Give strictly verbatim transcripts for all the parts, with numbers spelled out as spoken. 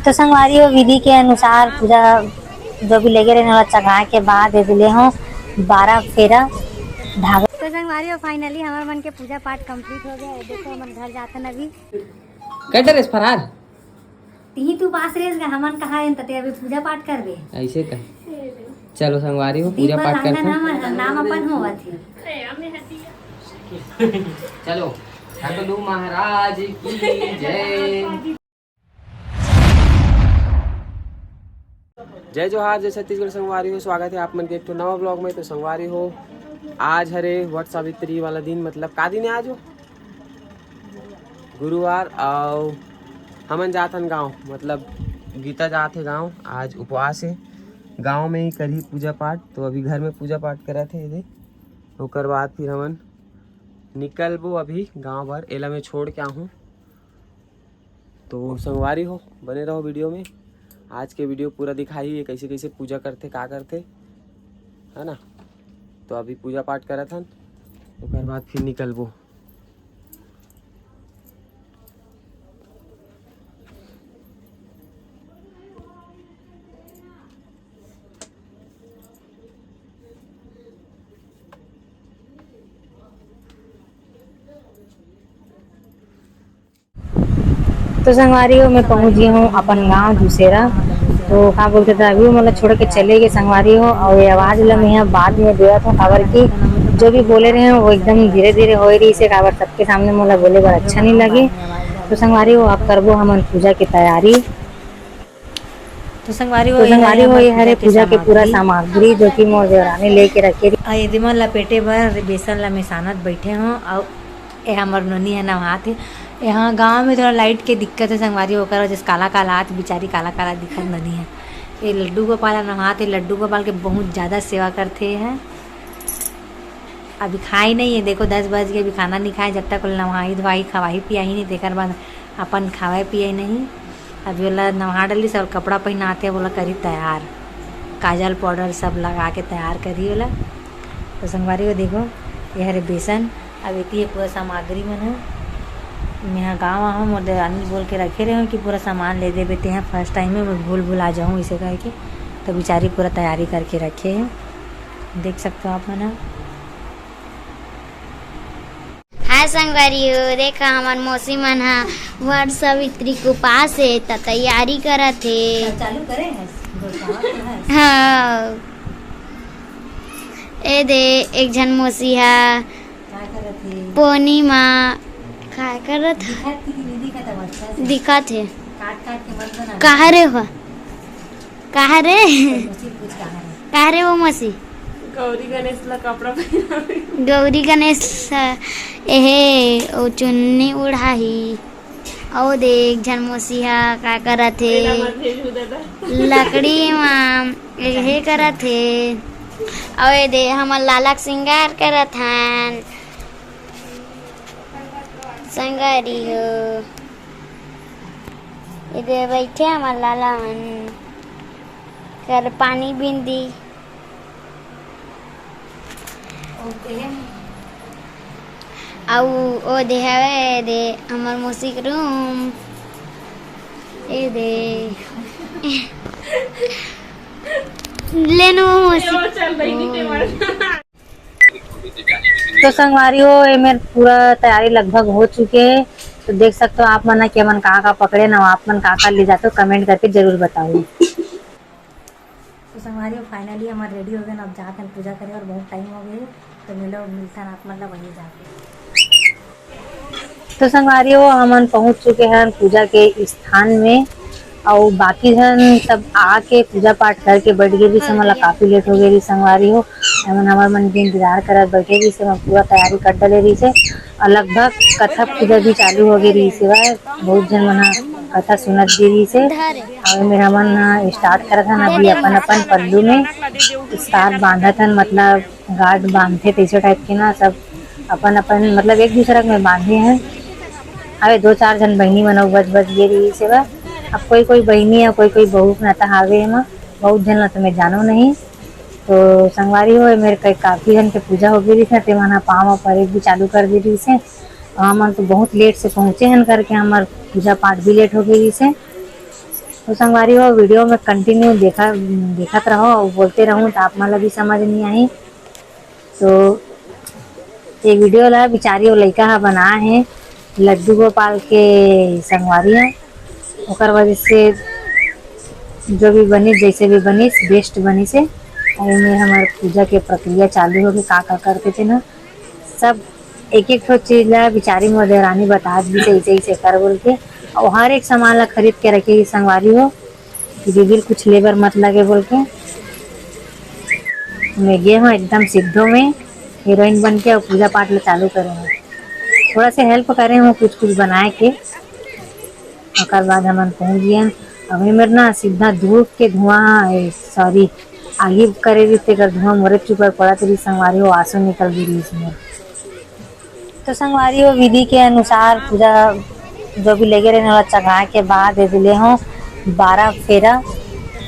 तो संगवारी हो, विधि के अनुसार पूजा जो भी लेगे रहे, ओला चघा के बाद दे दिले हो बारह फेरा धागा। तो संगवारी हो, finally हमर मन के पूजा पाठ complete हो गया है। देखो, हमन घर जाथन अभी। कर डरेस फरार। तिही तू पास रेस गा, हमन कहाँ हैं, तते अभी पूजा पाठ करबे। ऐसे का? चलो संगवारी हो, दिन पूजा भर पाठ करते हैं। नाम अपन होवत है। चलो, ठाकुर महाराज की जय। जय जोहार, जय छत्तीसगढ़ संगवारी हो, स्वागत है आप मन के एक ठो नवा vlog में। तो संगवारी हो, आज हरे वट सावित्री वाला दिन, मतलब का दिन है आज हो? गुरुवार। अउ हमन जाथन गांव, मतलब गीता जात हे गांव, आज उपवास है। गांव में ही करही पूजा पाठ, तो अभी घर में पूजा पाठ करत हे एदे। ओकर बाद फिर हमन निकलबो अभी गांव भर, एला मैं छोड़ के आहूँ। तो संगवारी हो, बने रहो video में। आज के video पूरा दिखाही ये कैसे कैसे पूजा करथे, का करथे, है ना। तो अभी पूजा पाठ करत हन, ओकर बाद फिर निकलबो। तो संगवारी हो, मैं पहुंच गया हूँ अपन गांव दूसेरा। तो का बोलते थे, अभी वो मोला छोड़ के चले गए संगवारी हो, और ये आवाज ला मैं यहाँ बाद में देवत हूँ, काबर कि जो भी बोले रहे हैं वो एकदम धीरे धीरे हो रही से, काबर सबके सामने मोला बोले बर अच्छा नहीं लगे। तो संगवारी हो, आप करबो हमन पूजा की तैयारी। तो संगवारी हो, तो ये संगवारी हरे हो, हमर ये हरे पूजा के पूरा सामग्री। सामग्री, जो कि मोर देवरानी लेके रखे रही। आ, ये दिमन लपेटे बर बेसन ला मिसानत बैठे हों। अउ ए हमर नोनी है नहात हे। यहाँ गांव में थोड़ा light के दिक्कत है संगवारी, ओकर वजह से काला काला हाथ, बेचारी काला काला दिखत नोनी है। ये लड्डू गोपाल नहात हे, लड्डू गोपाल के बहुत ज्यादा सेवा करथे है। अभी खाए नहीं है, देखो दस बज के, अभी खाना नहीं खाए। जब तक ओला नहाई धोआई, खवाही पियाही नहीं, तेकर बाद अपन खावे पिए नहीं। अभी ओला नहा डलिस और कपड़ा पहनात हे, ओला करी तैयार, काजल powder सब लगा के तैयार करी ओला। तो संगवारी हो देखो, ये हरे बेसन, अब एती ये पूरा सामग्री मन है। मैं गाँव आहूँ, मोर देवरानी बोल के रखे रहे कि पूरा सामान ले देबे, तेहा first time में मैं भूल भूल आ जाऊँ इसे करके, तो बेचारी पूरा तैयारी करके रखे है, देख सकते हो आप मन ह। हाय संगवारी हो, देखा हमर मौसी मन ह वट सावित्री के उपास हे, त तैयारी करत हे। चालू करे हस? गोसावा के हस? हाँ। ए दे, एक झन मौसी ह। का करत हे? पोनी म का करत? दिखत हे कि नहीं दिखत हे? अच्छा से दिखत हे। काट काट के मत बना। कहाँ रे हो? कहाँ रे? मौसी पूछ कहाँ रे? कहाँ रे वो मौसी? गौरी गणेश ला कपड़ा पहनावे। गौरी गणेश, एहे, ओ चुन्नी उड़ाही। ओ देख, झन मौसी हा का करत हे। तेला मत भेजू दादा। लकड़ी मा एहे करत हे। अउ ए दे, हमर लाला के सिंगार करत हन। संगवारी हो। ए दे बइठे हमर लाला मन कर पानी बिंदी। अउ ओ दे हवे, ए दे हमर मौसी के room। ए दे। ले नो मौसी। तो संगवारी हो, ये मेर पूरा तैयारी लगभग हो चुके हे। तो देख सकते हो आप मन ह कि हमन का का पकड़े ना, आप मन का का ले जाते हो, comment करके जरूर बताओ। तो संगवारी हो, finally हमर ready हो गए, अब जाथन पूजा करे और बहुत time हो गए, तो मिलो, मिलथन आप मन ला वहीं जाके। तो संगवारी हो, हमन पहुंच चुके हन पूजा के स्थान में, अउ बाकी झन सब आके पूजा पाठ करके बैठ गए रहिस, हमन ला काफी late हो गए रहिस संगवारी हो। हमन हमर मन के इंतजार करत बैठे रहिस, हमन पूरा तैयारी कर डले रहिस हे, अउ लगभग कथा पूजा भी चालू हो गए रहिस हे। बहुत झन मन ह कथा सुनत भी रहिस हे, अउ मेर हमन start करत हन अभी अपन अपन पल्लू में scarf बांधत हन, मतलब गांठ बांधथे तैसे type के ना, सब अपन अपन मतलब एक दूसरा में बांधे हैं। अबे दो चार झन बहिनी मन अउ बच बच गे रहिस हे बा। अब कोई कोई बहिनी है, कोई कोई बहू के नाता हावे एमा, बहुत झन ला तो मैं जानो नहीं। तो संगवारी हो, मेर कई काफी झन के पूजा हो गे रहिस ना, ते मन ह पाँव म परे भी चालू कर दे रहिस हे। हमन तो बहुत late से पहुंचे हन करके हमर पूजा पाठ भी late हो गे रहिस हे। तो संगवारी हो, वीडियो में कंटिन्यू देखा, देखत रहो और बोलते रहो तो आप मन ला भी समझ नहीं आही। तो ये वीडियो ला बिचारी वो लइका ह बनाए हे, लड्डू गोपाल के संगवारी ह, ओकर वजह से जो भी बनिस, जैसे भी बनिस, बेस्ट बनिस हे। और एमे हमर पूजा के प्रक्रिया चालू होगे, का का करते थे ना, सब एक एक ठो चीज ला बिचारी मोर देवरानी बतात दिस, ऐसे ऐसे कर बोल के। और हर एक सामान ला खरीद के रखे संगवारी हो कि दीदी कुछ लेबर मत लगे बोल के। मैं गे हूँ एकदम सिद्धो में हीरोइन बन के और पूजा पाठ ला चालू करे हूँ। थोड़ा से हेल्प करे हूँ कुछ कुछ बनाए के। ओकर बाद हमन पहुँच गए। अभी मेर ना सीधा धूप के धुआं, सॉरी, आगी करे रहिस तेकर धुआं मोरे ऊपर पड़त रहिस संगवारी हो, आंसू निकल गे रहिस मोर। तो संगवारी हो, विधि के अनुसार पूजा जो भी लेगे रहे ओला चढ़ाए के बाद ए दे ले हो बारह फेरा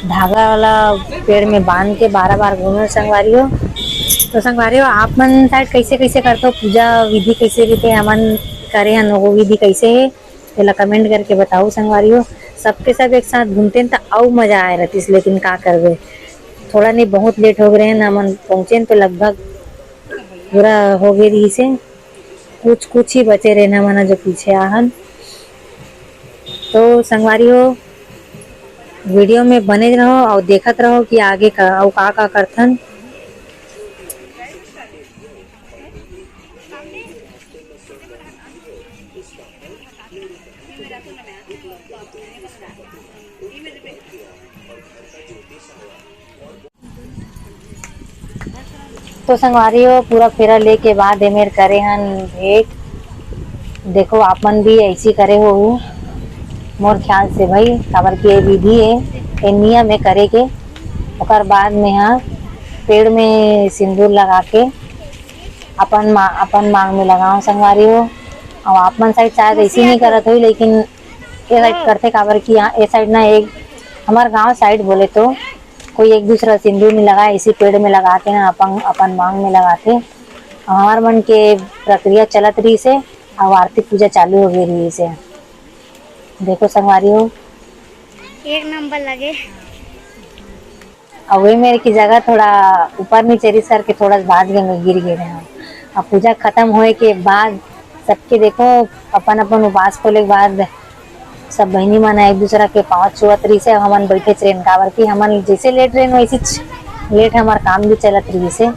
धागा वाला पेड़ में बांध के बारह बार घूमे संगवारी हो। तो संगवारी हो, आप मन साइड कैसे कैसे करते हो पूजा विधि, कैसे रीते हमन करे हन, वो विधि कैसे है, तेला कमेंट करके बताओ संगवारी हो। सबके सब एक साथ घूमते हैं तो अउ मजा आए रहतीस, लेकिन का करबे, थोड़ा नहीं बहुत लेट हो गए हैं, हमन पहुँचे तो लगभग पूरा हो गए रहिस हे। कुछ कुछ ही बचे रहे हमन जो पीछे आहन। तो संगवारी हो, वीडियो में बने रहो और देखत रहो कि आगे का अउ का का करथन। तो संगवारी हो, पूरा फेरा लेके बाद एमेर करे हन भेंट। देखो, आप मन भी ऐसी करे हो मोर ख्याल से भाई, काबर के ये विधि है, ये नियम है करे के। ओकर बाद में हाँ पेड़ में सिंदूर लगा के अपन मा-, अपन मांग में लगाओ संगवारी हो। और आप मन साइड शायद ऐसी नहीं करत होई, लेकिन ये साइड करते, काबर कि यहाँ ये साइड ना एक हमार गांव साइड बोले तो कोई एक दूसरा सिंदूर नहीं लगाए, इसी पेड़ में लगा के ना अपन, अपन मांग में लगाते। हमार मन के प्रक्रिया चलत रहिस हे, अब आरती पूजा चालू हो गई रहिस हे। देखो संगवारी हो, एक नंबर लगे। अब वही मेरे की जगह थोड़ा ऊपर नीचे रिस करके थोड़ा सा भाज गए, गिर गए रहे। अब पूजा खत्म होए के बाद सबके देखो अपन अपन उपास खोले के बाद सब बहिनी मन एक दूसरा के पाँव छुअत रहिस हे। हमन बैठे ट्रेन काबर कि हमन जैसे लेट रहे वैसे लेट हमार काम भी चलत रहिस हे।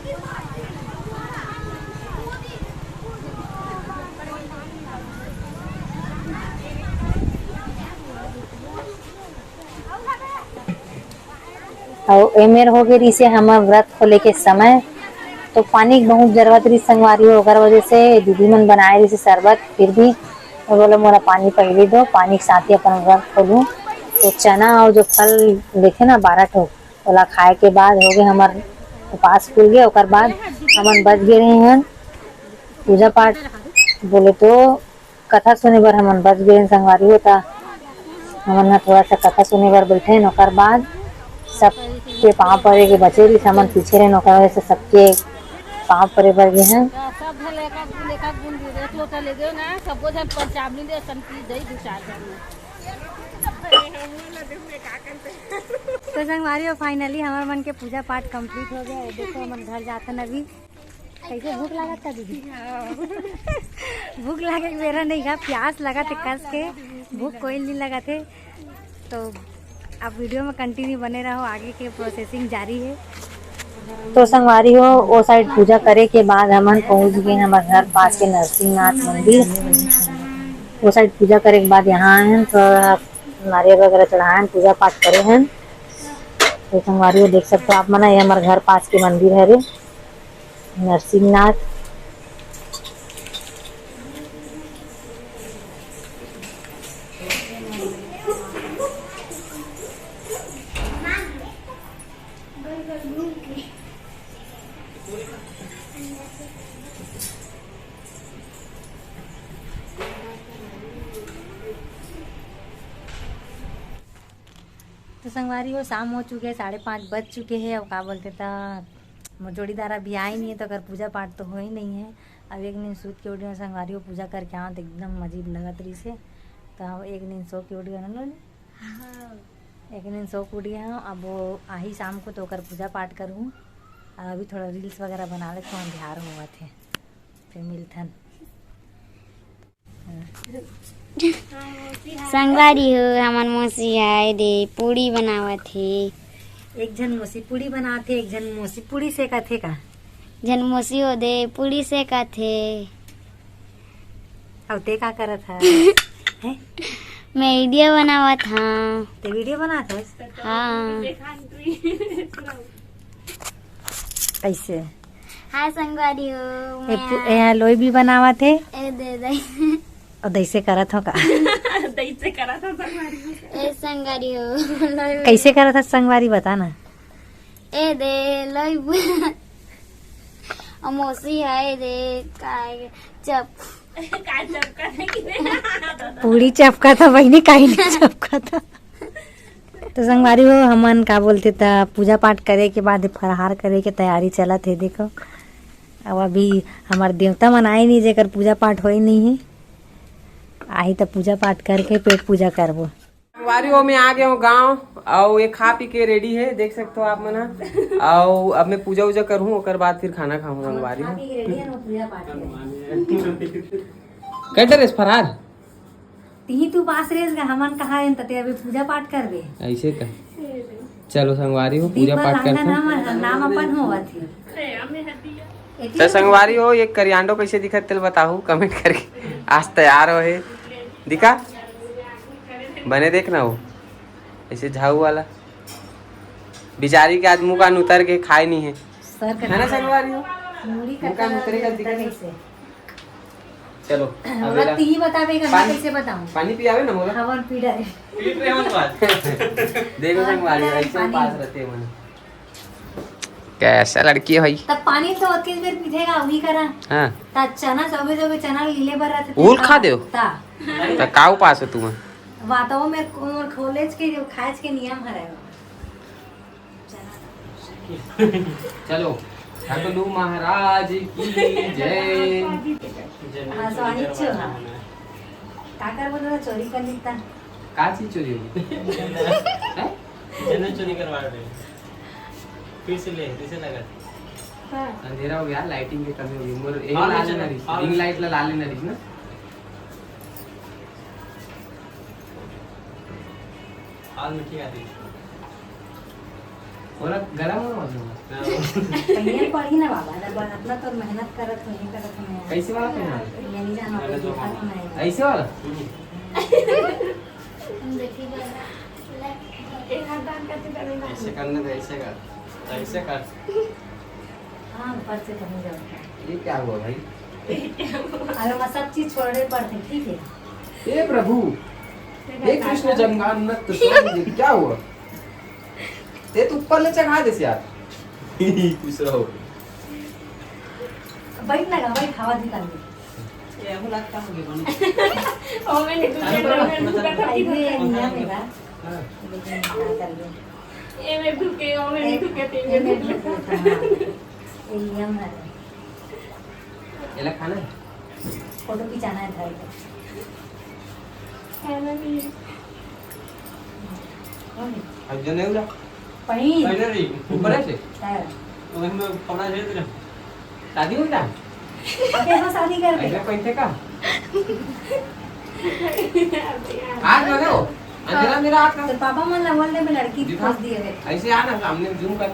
अउ एमेर हो गए रहिस हे हमर व्रत खोले के समय, तो पानी के बहुत जरूरत रहिस संगवारी हो, ओकर वजह से दीदी मन बनाए रहिस हे शरबत। फिर भी मैं बोला मोला पानी पहले दो, पानी के साथ ही अपन व्रत खोलूँ। तो चना और जो फल देखे ना बारह ठो, ओला खाए के बाद हो गए हमर उपास खुल गए। ओकर बाद हमन बच गए रहे हैं पूजा पाठ बोले तो कथा सुने बर हमन बच गए संगवारी हो। त हमन ह थोड़ा सा कथा सुने बर बैठे हैं, ओकर बाद सबके पाँव परे के बचे रहिस, हमन पीछे रहे, ओकर वजह से सबके पाँव परे बर गए हैं। सब झन एक एक बूंद, एक एक बूंद, एक लोटा ले गए ना, सबो झन पंचामृत दे सन पी दई दू चार झन। तो संगवारी हो, फाइनली हमर मन के पूजा पाठ कंप्लीट हो गया है। देखो हमन घर जाथन अभी। कैसे भूख लागत था दीदी? भूख लागे के बेरा नहीं गा, प्यास लगा थे कस के, भूख कोई नहीं लगा थे। तो आप वीडियो में कंटिन्यू बने रहो, आगे के प्रोसेसिंग जारी है। तो संगवारी हो, वो साइड पूजा करे के बाद हमन पहुंच गए हमारे घर पास के नरसिंहनाथ मंदिर। वो साइड पूजा करे के बाद यहाँ आए हैं, तो नारियल वगैरह चढ़ाए हैं, पूजा पाठ करे हैं। तो संगवारी हो, देख सकते हो आप मन, ये हमारे घर पास के मंदिर है रे। नरसिंहनाथ। तो संगवारी हो, शाम हो चुके हैं, साढ़े पाँच बज चुके हैं। अब का बोलते था, मोर जोड़ीदार अभी आए नहीं है, तो अगर पूजा पाठ तो हो ही नहीं है। अब एक नींद सूत के उठी संगवारी हो, पूजा करके आओ तो एकदम अजीब लगत रहिस हे। तो हम एक नींद सो के उठी ना लो। हाँ। लेकिन इन सो कुड़िया हूँ, अब वो आही शाम को तो ओकर पूजा पाठ करूँ। और अभी थोड़ा रील्स वगैरह बना लेते हैं, अंधियार होवत है, फिर मिलथन। संगवारी हो, हमन मौसी आए दे, पूड़ी बनावत हे। एक झन मौसी पूड़ी बनात हे, एक झन मौसी पूड़ी सेकत हे का? झन मौसी हो दे, पूड़ी सेकत हे। अब ते का करत ह? हैं? मैं वीडियो बनावत हूँ। ते वीडियो बनात हस? हाँ। कैसे? हाय संगवारी हो, ए, मैं पु-, यहाँ लोई भी बनावत हे। ए दे दे। और दैसे करत हो का? दैसे करत हो संगवारी हो। ए संगवारी हो, लोई भी कैसे करत हो संगवारी, बता ना। ए दे, लोई बु-, अमोसी है दे, काय चप। काय चप करने की दे? पूरी चपका था बहिनी, काई नहीं चपका था। तो संगवारी हो, हमन का बोलते त पूजा पाठ करे के बाद फलाहार करे के तैयारी चलत हे। देखो, अब अभी हमार देवता मन आए नहीं, जेकर पूजा पाठ होए नहीं है। आही त पूजा पाठ करके पेट पूजा करबो। संगवारी हो, मैं आ गया हूँ गाँव, और ये खा पी के रेडी है, देख सकते हो आप मन ह। और अब मैं पूजा उजा करूँ, ओकर बाद फिर खाना खाऊँ संगवारी हो। खा पी के रेडी है, पूजा पाठ करे। कर दे रेस फरार। तिही तू पास रेस गा, हमन कहा है, तते अभी पूजा पाठ करबे। ऐसे का? चलो संगवारी हो, पूजा पाठ करते हैं। नाम, नाम अपन होवत है। तो संगवारी हो, ये करियांडो कैसे दिखत तेल बताहू कमेंट करके। आज तैयार हो है, दिखा बने देखना हो, ऐसे झाऊ वाला। बिचारी के आज मुँह कान उतर के खाए नहीं है, सर का है ना संगवारी हो? मुँह कान उतरेगा, दिखा कैसे। चलो, अब मोला एला तीही बताबे का, मैं पानी, कैसे बताऊं? पानी पियावे ना मोला। हवन पी डारे। पी रहे हो तो आज। देखो हवन संगवारी, पी डारे ऐसे पानी। पास रहते हैं मन। कैसा लड़की है भाई? तब पानी तो ओतके बेर पीथेगा, वही करा। हाँ। ता चना, सौगे सौगे चना लीले बर रहते थे। उल खा देव? ता। ता का उपास हो तुम? वाताओ में मोर खोलेज के जो खाएज के नियम हरे। चलो, ठगलू महाराज की जय। हाँ, सो आही छो, हाँ। का कर बोलो ना, चोरी कर लेता। का चीज चोरी होगी? हैं? चैनल चोरी करवा रहे हैं। फिर से ले, फिर से लगा। हाँ। अंधेरा हो गया, लाइटिंग की कमी होगी। मोर, यही और लाल ले नरिस, और रिंग लाइट ला लाल नरिस ना। हाल में ठीक आती है। ओला गरम हो मतलब। हाँ। पहले पढ़ी ना बाबा, जब अपना तो मेहनत करत हो, ये करत हो, मेहनत। कैसे वाला पहना? ये नहीं जाना, कोई देखा तो नहीं। ऐसे वाला? हम्म। एक हाथ डाल के ऐसे करने दे, ऐसे कर, ऐसे कर। हाँ, ऊपर से पहुंच जाओ। ये क्या हुआ भाई? अरे, मैं सब चीज छोड़े पड़ते, ठीक है? हे प्रभु, हे कृष्ण जगन्नाथ स्वामी जी, क्या हुआ? ये तो ऊपर ले चढ़ा दे यार। खुश रहो। बैठ ना गा, बैठ, खावा दी तांगे। ये हो लगता हो गया बने। ओ, मैंने तुझे, मैंने तुझे ये नियम है बा। हाँ। लेकिन क्या कर ले? ए में ढुके, ओ में ए, ढुके, ते ए में में ढुके। ढुके, हाँ। ये नियम है। एला खाना है? फोटो खिंचाना है भाई का। खाना नहीं है। कौन है? अब जने उला। पनीर। पनीर नहीं, ऊपर है से। है। तो मैं कपड़ा दे दे रहा हूँ। शादी हो गया? अबे हाँ, शादी कर दे। ऐसे पहनते का? आज वाले हो? अंधेरा, अंधेरा आज का? तो पापा मन ला बोल दे, मैं लड़की दिखा। खोज दिए रे। ऐसे आ ना, सामने जूम कर।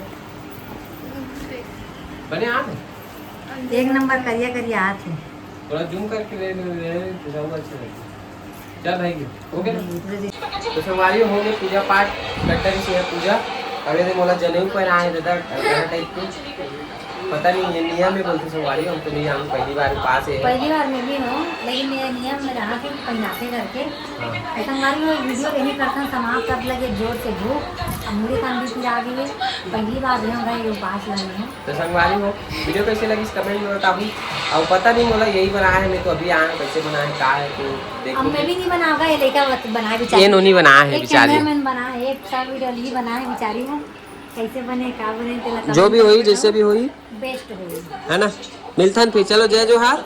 बने आ ना। एक नंबर करिया करिया हाथ है। थोड़ा जूम करके ले, ले, ले, ले, ज्यादा अच्छा लगेगा। चल भाई, हो गया ना? हम्म। तो संगवारी हो गए पूजा पाठ, कट्टा की सेवा पूजा। अब ये मोला जनेऊ पहनाए दादा, अगरा टाइप के। पता नहीं, ये नियम में बोलते संगवारी, हम तो नहीं जानू, पहली बार पास है। पहली बार मैं भी हूँ, लेकिन ये नियम में रहा कि पहनाते करके। हाँ। तो संगवारी हो, वीडियो यही करता समाप्त कर लगे, जोर से भूख, अब मुड़ी कान भी पिरा गई है। पहली बार भी हम रहे, ये उपास लगे हैं। तो संगवारी हो, वीडियो कैसे लगी कमेंट में बताबू। और पता नहीं मोला यही बनाया है, मैं तो अभी आया हूँ, कैसे बनाया है, का है, तो देखो। अब मैं भी नहीं बनाऊंगा, ये लड़का बत-, बनाए बेचारी। ये नोनी बनाया है एक बेचारी। कैमरामैन बनाया है, एक शॉर्ट वीडियो लिए बनाए बेचारी ने। कैसे बने, का बने, तेला जो भी कमेंट होई, करके जैसे बताओ। भी होई। बेस्ट होई। है ना? मिलथन फिर, चलो, जय जोहार।